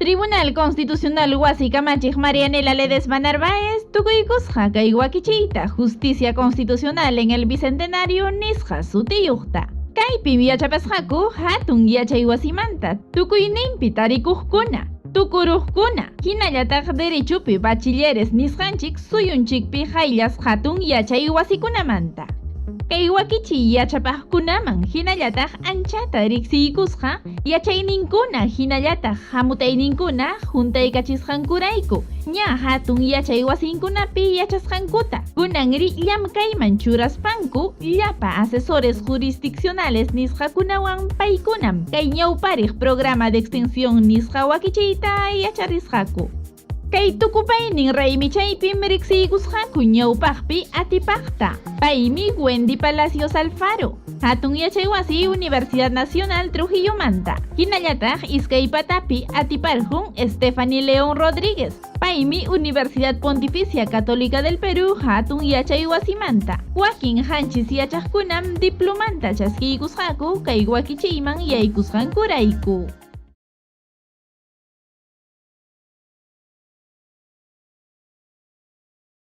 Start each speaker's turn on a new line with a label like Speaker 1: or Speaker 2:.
Speaker 1: Tribunal Constitucional wasi kamachiq Marianela Ledesma Narváez tukuykusqa kay wakichiyta Justicia Constitucional en el Bicentenario nisqa sutiyuqta. Kaypim yachapasqaku hatun yachay wasimanta tukuyninpi tarikuqkuna, tukuruqkuna, hinallataq derechopi bachilleres nisqanchik suyunchikpi hayllas hatun yachay wasikunamanta. Kay wakichiy yachapaqkunaman hinallataq anchata riqsiykusqa Yachayninkuna hinallataq hamutayninkuna huntaykachisqankurayku, ña hatun yachay wasinkunapi yachasqankuta kunanri llamkayman churaspanku llapa asesores jurisdiccionales nisqakunawan paykunam kay ñawpariq programa de extensión nisqa wakichiyta yacharisqaku. Kay tukupaynin raymichaypim riqsiykusqaku ñawpaqpi atipaqta. Paymi Wendy Palacios Alfaro, Hatun Yachaywasi Universidad Nacional Trujillomanta. Hinallataq iskay patapi atiparqun Stephanie León Rodríguez, paymi Universidad Pontificia Católica del Perú Hatun Yachaywasimanta. Wakin qanchis yachaqkunam diplomanta chaskiykusqaku kay wakichiyman yaykusqankurayku.